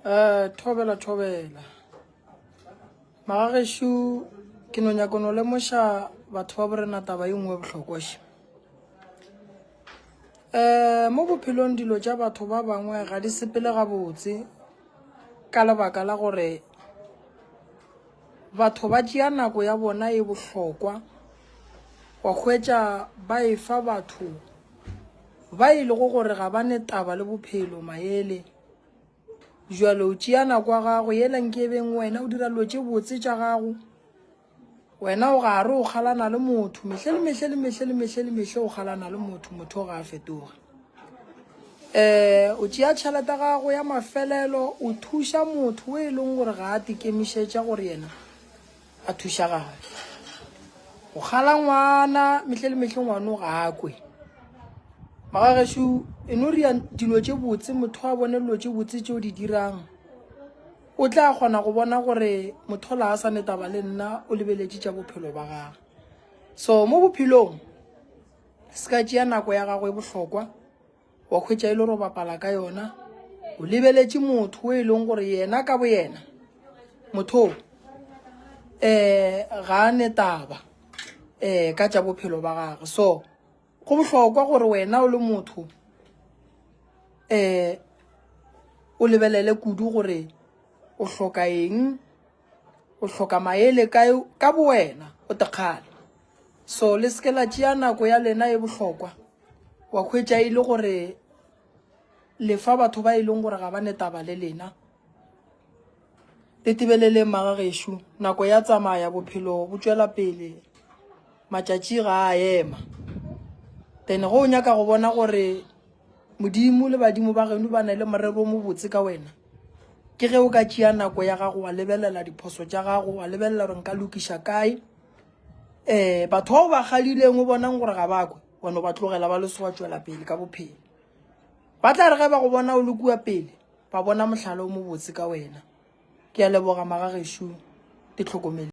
Eh, thobela thobela. Magagešo ke no nyaka no lemoša batho ba borena taba e nngwe bohlokwa še. Eh, mo bophelong dilo tša batho ba bangwe ga di sepele gabotse ka lebaka la gore batho ba tšea nako ya bona e bohlokwa wa hwetša ba e fa batho ba e lego gore ga ba ne taba le bophelo maele. Bjale o tšea nako ya gago yela nkebeng wena o dira dilo tše botse tša gago. Wena o gare o kgalana le motho mehle le mehle le mehle le mehle le mehle o kgalana le motho, motho ga a fetoge. Um o tšea tšhelete ya gago ya mafelelo o thuša motho o e leng gore ga a tikemišetša gore yena a thušagale. Go kgala ngwana mehle le mehle ngwano ga a kwe. Magagešo e no ria dilo tše botse motho a bone dilo tše botse tše o di dirang o tla kgona go bona gore motho la a sa ne taba le nna o lebeletše tša bophelo ba gagwe. So mo bophelong se ka tšea nako ya gago e bohlokwa wa hwetša e le gore o bapala ka yona o lebeletše motho o e leng gore yena ka boyena motho um ga a ne taba um ka tša bophelo ba gagwe so go bohlokwa gore wena o le motho um o lebelele kudu gore o hloka eng o hloka maele kae ka bowena o tekgale so le seke la tšea nako ya lena e bohlokwa wa hwetša e le gore le fa batho ba e leng gore ga ba ne taba le lena. Le tebeleleng magagešo, nako ya tsamaya, bophelo bo tšwela pele, matšatši ga a ema. Then ge o nyaka go bona gore Modimo le badimo ba geno ba na le morero o mobotse ka wena, ke ge o ka tšea nako ya gago wa lebelela diphoso tša gago, wa lebelela gore nka lokiša kae. Um batho bao ba kgadileng o bonang gore ga ba kwe, wa no ba tlogela ba leso wa tšwela pele ka bophelo. Ba tla re ge ba go bona o le kua pele, ba bona mohlala o mobotse ka wena. Ke a leboga magagešo, le tlhokomele.